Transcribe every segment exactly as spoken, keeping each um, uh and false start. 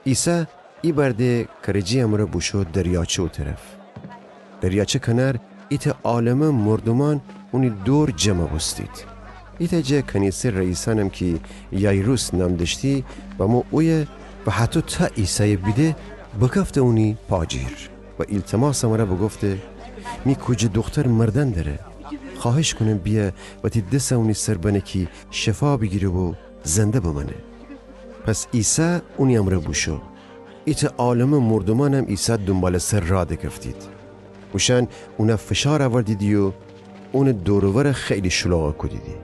عیسی ایبأرده کرجی امرأ بوشو دریاچه او طرف. دریاچه کنار ایتأ عالمه مردومأن اونی دور جمع بوستید. ایتأ جه کنیسه رئیسأنم کی یایروس نام دأشتی، بمو اویه و هطو تا عیسایه بیده، بکفته اونی پاجیر و ایلتماس امرأ بوگفته: می کوجه دوختر مردن دره. خوأهش کونم بیأ و تی دس اونی سر بنه کی شفا بیگیره و زنده بمأنه. پس عیسی اونی امرأ بوشو. ایتأ عالمه مردومأنم عیسی دونباله‌سر رأ دکفتید. اوشأن اونه فشار اوردیدی و اونٚ دور و ور خیلی شلوغ کودیدی.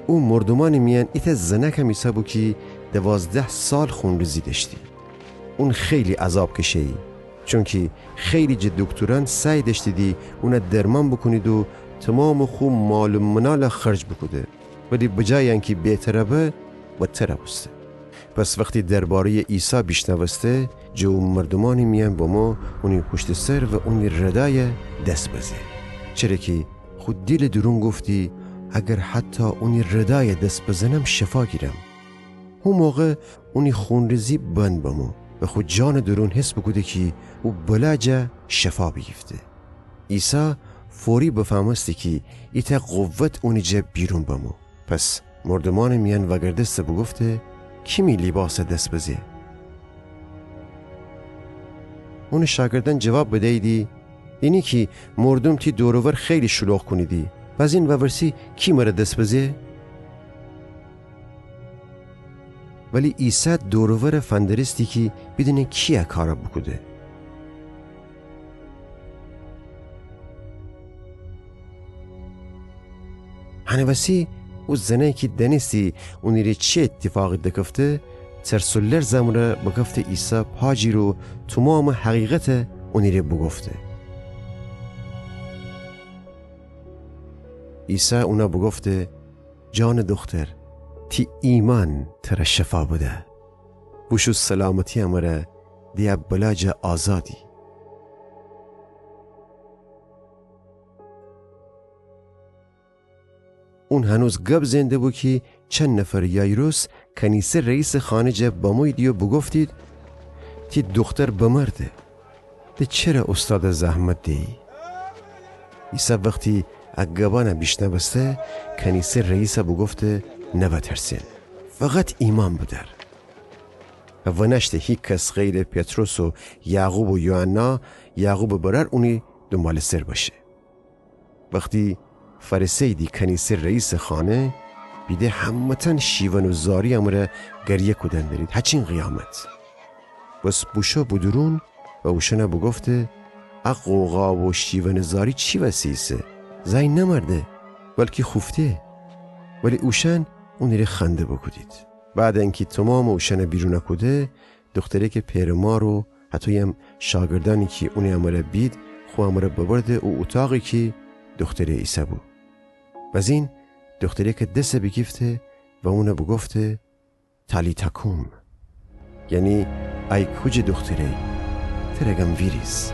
او مردومأنٚ میأن ایتأ زنأکم ایسه‌بو کی دوازده سال خونریزی دأشتی. اون خیلی عذاب کشه‌یی، چونکی خیلی جٚه دکترأن سعی دأشتیدی اونه درمان بوکونید و تومامٚ خو مال و منال خرج بوکوده، ولی بجای انکی بهتر به، بدتر بوسته. پس وختی درباره‌یٚ عیسی بیشنوسته، جٚه او مردومأنٚ میأن بمو اونی پوشتٚ سر و اونی ردای دس بزه. چره کی خو دیلٚ دورون گفتی: اگر حتی اونی ردای دس بزنم، شفا گیرم. هو موقع اونی خونریزی بند بمو و خو جانٚ دورون حس بوکوده کی او بلا جا شفا بیگیفته. عیسی فوری بفهمسته کی ایتأ قوت اونی جا بیرون بمو. پس مردومأنٚ میأن وأگردسته بوگفته: کی می لیباس دس بزه؟ اونٚ شاگردأن جواب بدییدی: دینی کی مردوم تی دور و ور خیلی شلوغ کونیدی، بأزین وورسی کی مره دس بزه؟ ولی عیسی دور و ور فندرستی کی بیدینه کی ا کار بوکوده. هنٚ وسی او زنأی کی دأنستی اونیره چی ایتفاقی دکفته، ترس و لرز امرأ بکفته عیسی پاجیر و تومامٚ حقیقت اونیره بوگفته. عیسی اون بوگفته: جانٚ دوختر، تی ایمأن تر شفا بده. بوشو سلامتی امرأ، دی ا بلا جا آزادی. اون هنوز گب زئن ده‌بو کی چند نفرٚ یایروس، کنیسه رئیسٚ خانه جا بموییدی و بوگفتید: تی دوختر بمرده. د چره اوستاد زحمت دیی؟ عیسی وختی ا گبأن بیشنوسته، کنیسه رئیس بوگفته: نوترسین، فقط ایمأن بدأر. و ونأشته هیکس غیرٚ پطرس و یعقوب و یوحنا، یعقوبٚ برأر، اونی دونبالٚ سر بشه. وختی فأرسه‌ییدی کنیسه رئیسٚ خانه، بیده همه‌تأن شیون و زاری امرأ گریه کودن درید، هچین قیامت. بس بوشو به دورون و اوشأن بوگفته: ا غوغا و شیون زاری چی وسی ایسه؟ زأی نمرده، بلکی خوفته. ولی اوشأن اونیره خنده بوکودید. بعد انکی تومامٚ اوشأن بیرون کوده، دوخترکٚ پئر و مار و هطویم شاگردأنی کی اونٚ امرأ بید، خو امرأ ببرده او اوطاقی کی دوختره ایسه‌بو. بزین دوخترکٚ دس بیگیفته و اون بوگفته: تالیتا کوم، یعنی ای کوجٚ دوختره، ترَ گم ویریز.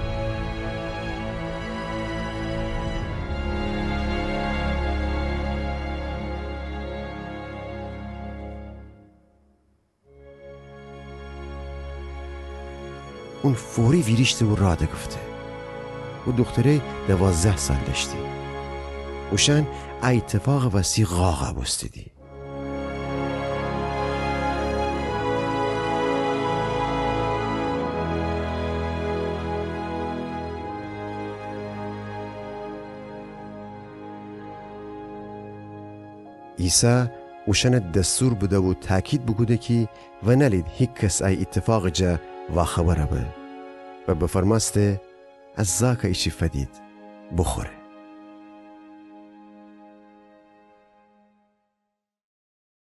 اون فوری ویریشته و راه دکفته. او دوختره دوازده سال دأشتی. اوشأن ا ایتفاقٚ وسی قاق بوستیدی. عیسی اوشأن دستور بده و تأکید بوکوده کی ونألید هیکس ای ایتفاقٚ جا واخبر به. و بفرمأسته: ا زاک ایچی فدید بوخوره.